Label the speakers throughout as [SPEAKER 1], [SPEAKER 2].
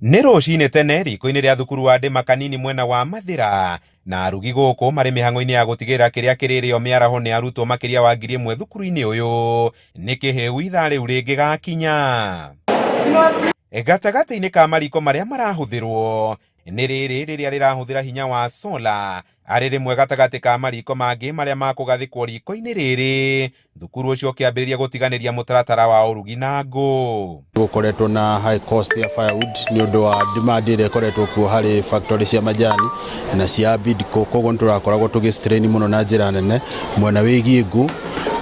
[SPEAKER 1] Nĩ rũcinĩ tene riko-inĩ rĩa thukuru wa Ndĩma Kanini mwena wa Mathĩra, na arugi gũkũ marĩ mĩhang'o-inĩ ya gũtigĩrĩra kĩrĩa kĩrĩrĩo mĩaraho nĩ arutwo makĩria wa 1000 thukuru-inĩ ũyũ nĩ kĩhĩu ithaa rĩu rĩngĩgakinya. Gatagatĩ-inĩ ka mariko marĩa marahũthĩrwo nĩ rĩrĩ rĩrĩa rĩrahũthĩra hinya wa sola arĩ rĩmwe gatagatĩ ka mariko mangĩ marĩa makũgathĩkwo riko-inĩ rĩrĩ thukuru ũcio ũkĩambĩrĩria gũtiganĩria mũtaratara wa ũrugi na ngũ.
[SPEAKER 2] Gũkoretwo na high cost ya firewood nĩ ũndũ wa demand ĩrĩa ĩkoretwo kuo harĩ factory cia majani na cia Bidco, koguo nĩ tũrakoragwo tũgĩ strain mũno na njĩra nene mwena wĩgiĩ ngũ,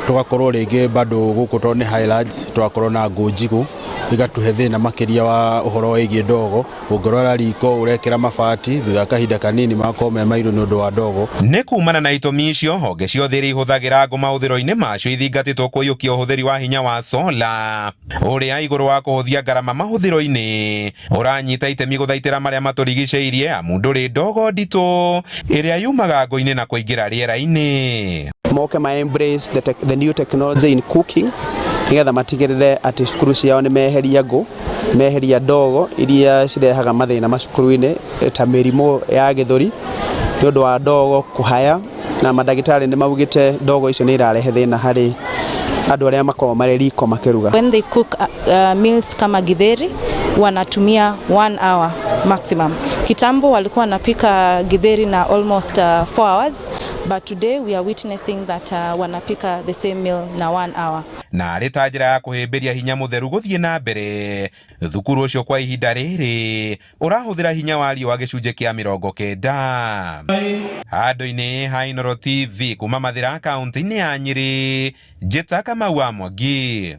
[SPEAKER 2] tũgakorwo rĩngĩ bado gũkũ tondũ nĩ highlands tũgakorwo na ngũ njigũ igatũhe thĩna makĩria wa ũhoro wĩgiĩ ndogo. Ũngĩrora riko ũrekĩra mabati thutha wa kahinda kanini magakorwo me mairũ nĩ ũndũ wa ndogo.
[SPEAKER 1] Nĩ kumana na itũmi icio, honge ciothe iria ihũthagĩra ngũ mahũthĩro-inĩ macio ithingatĩtwo kũiyũkia ũhũthĩri wa hinya wa sola, ũrĩa igũrũ wa kũhũthia ngarama mahũthĩro-inĩ, ũranyita itemi gũthaitĩra marĩa matũrigicĩirie amu ndũrĩ ndogo nditũ ĩrĩa yumaga ngũ-inĩ na kũingĩra rĩera-inĩ.
[SPEAKER 3] Moke ma embrace the new technology in cooking nigetha matigĩrĩre atĩ cukuru ciao nĩ meheria ngũ, meheria ndogo iria cirehaga mathĩna macukuru-inĩ ta mĩrimũ ya gĩthũri nĩ ũndũ wa ndogo kũhaya, na mandagĩtarĩ nĩ maugĩte ndogo icio nĩ irarehe thĩna harĩ andũ arĩa makoragwo marĩ riko makĩruga.
[SPEAKER 4] When they cook meals kama githeri wanatumia 1 hour maximum. Kitambo walikuwa wanapika githeri na almost 4 hours, but today we are witnessing that wanapika the same meal na 1 hour.
[SPEAKER 1] Na arĩ ta njĩra ya kũhĩmbĩria hinya mũtheru gũthiĩ na mbere, thukuru ũcio kwa ihinda rĩrĩ ũrahũthĩra hinya wa riũa gĩcunjĩ kĩa 90. Handũ-inĩ ha Inooro TV kuma Mathĩra kaunti-inĩ ya Nyĩrĩ, njĩta Kamau wa Mwangi.